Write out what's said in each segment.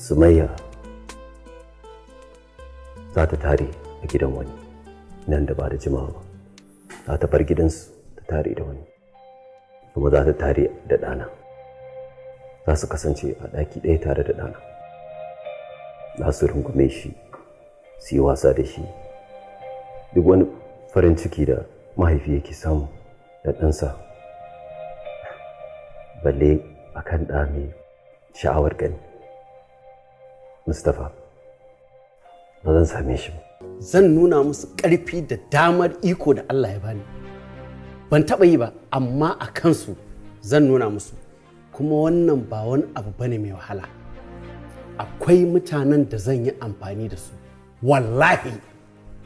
Sumayya za ta tare a gidan wani nan da ba da jimawa ba. Za ta bar gidansu ta tare da wani, kuma za ta tare da ɗana. Za su kasance a ɗaki ɗaya tare da ɗana. Za su rungume shi, su yi wasa da shi. Duk wani farin ciki da mahaifi yake samu da ɗansa, balle a kan ɗa mai sha'awar gani. Mustapha, ba zan same shi ba. Zan nuna musu ƙarfi da damar iko da Allah ya bani. Ban taɓa yi ba, amma a kansu zan nuna musu. Kuma wannan ba wani abu bane mai wahala. Akwai mutanen da zan yi amfani da su. Wallahi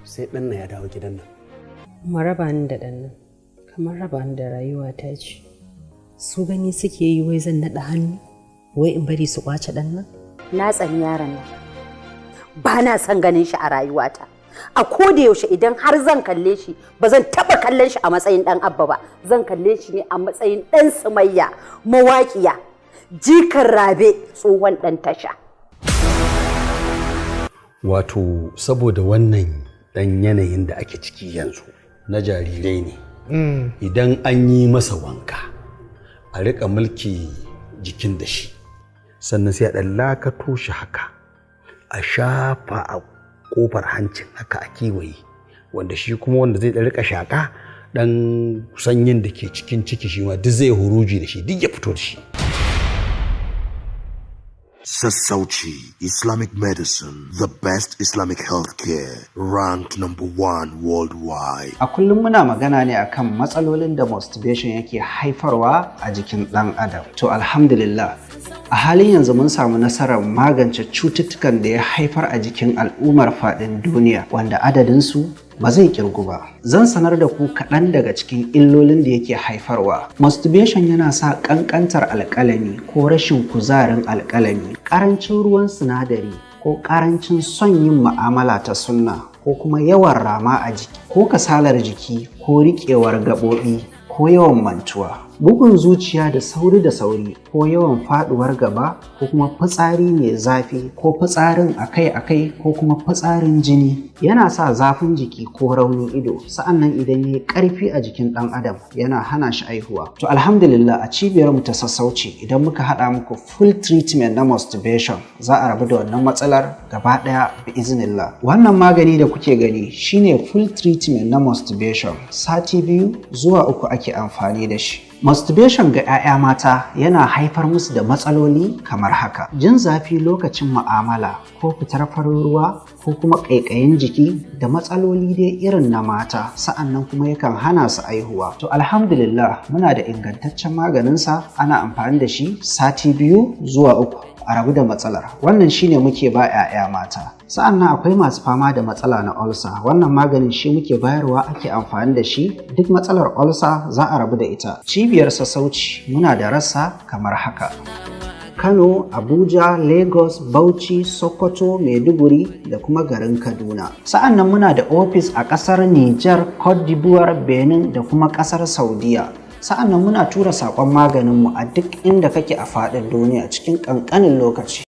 sai ɗan nan ya dawo gidan nan. Kuma raba ni da ɗan nan, kamar raba ni da rayuwa ta ce. Su gani suke yi wai zan naɗa hannu, wai in bari su ƙwace ɗan nan? Na tsani yaron nan. Ba na son ganin shi a rayuwata. A koda yaushe idan har zan kalle shi, ba zan taɓa kallon shi a matsayin ɗan Abba ba. Zan kalle shi ne a matsayin ɗan Sumayya, mawaƙiya, jikan Rabe, tsohon ɗan tasha. Wato saboda wannan ɗan yanayin da ake ciki yanzu na jarirai ne. Idan an yi masa wanka, a riƙa mulki jikin da shi. Sannan sai a ɗan lakato shi haka, a shafa a ƙofar hancin haka a kewaye, wanda shi kuma wanda zai ɗan riƙa shaƙa ɗan sanyin da ke cikin ciki shi ma duk zai huruji da shi, duk ya fito da shi. Sassauci Islamic Medicine, the best Islamic healthcare, ranked number one worldwide. A kullum muna magana ne akan matsalolin da masturbation yake haifarwa a jikin ɗan adam. To, alhamdulillah, a halin yanzu mun samu nasarar magance cututtukan da ya haifar a jikin al'ummar faɗin duniya, wanda adadinsu ba zai kirgu ba. Zan sanar da ku kaɗan daga cikin illolin da yake haifarwa. Masturbation yana sa ƙanƙantar alƙalami ko rashin kuzarin alƙalami, ƙarancin ruwan sinadari ko ƙarancin son yin mu'amala ta sunna, ko kuma yawan rama a jiki, ko kasalar jiki, ko riƙewar gaɓoɓi, ko yawan mantuwa. Bugun zuciya da sauri da sauri, ko yawan faɗuwar gaba, ko kuma fitsari mai zafi, ko fitsarin akai-akai, ko kuma fitsarin jini. Yana sa zafin jiki ko raunin ido. Sa'annan idan ya yi ƙarfi a jikin ɗan adam, yana hana shi aihuwa. To, alhamdulillah, a cibiyar mu ta Sassauci, idan muka haɗa muku full treatment na masturbation, za a rabu da wannan matsalar gaba ɗaya bi iznillah. Wannan magani da kuke gani shine full treatment na masturbation. Sati 2 zuwa 3 ake amfani da shi. Masturbation ga 'ya'ya mata yana haifar musu da matsaloli kamar haka: jin zafi lokacin mu'amala, ko fitar farin ruwa, ko kuma ƙaiƙayin jiki, da matsaloli dai irin na mata. Sa'annan kuma yakan hana su aihuwa. To, alhamdulillah, muna da ingantaccen maganinsa. Ana amfani da shi sati 2 zuwa 3 a rabu da matsalar. Wannan shine muke ba 'ya'ya mata. Sa'annan akwai masu fama da matsala na ulcer. Wannan maganin shi muke bayarwa, ake amfani da shi. Duk matsalar ulcer za a rabu da ita. Cibiyar Sassauci muna da rassa kamar haka: Kano, Abuja, Lagos, Bauchi, Sokoto, Maiduguri da kuma garin Kaduna. Sa'an nan muna da ofis a ƙasar Nijar, Cote d'Ivoire, Benin da kuma ƙasar Saudiya. Sa'an nan muna tura saƙon maganinmu a duk inda kake a faɗin duniya cikin ƙanƙanin lokaci.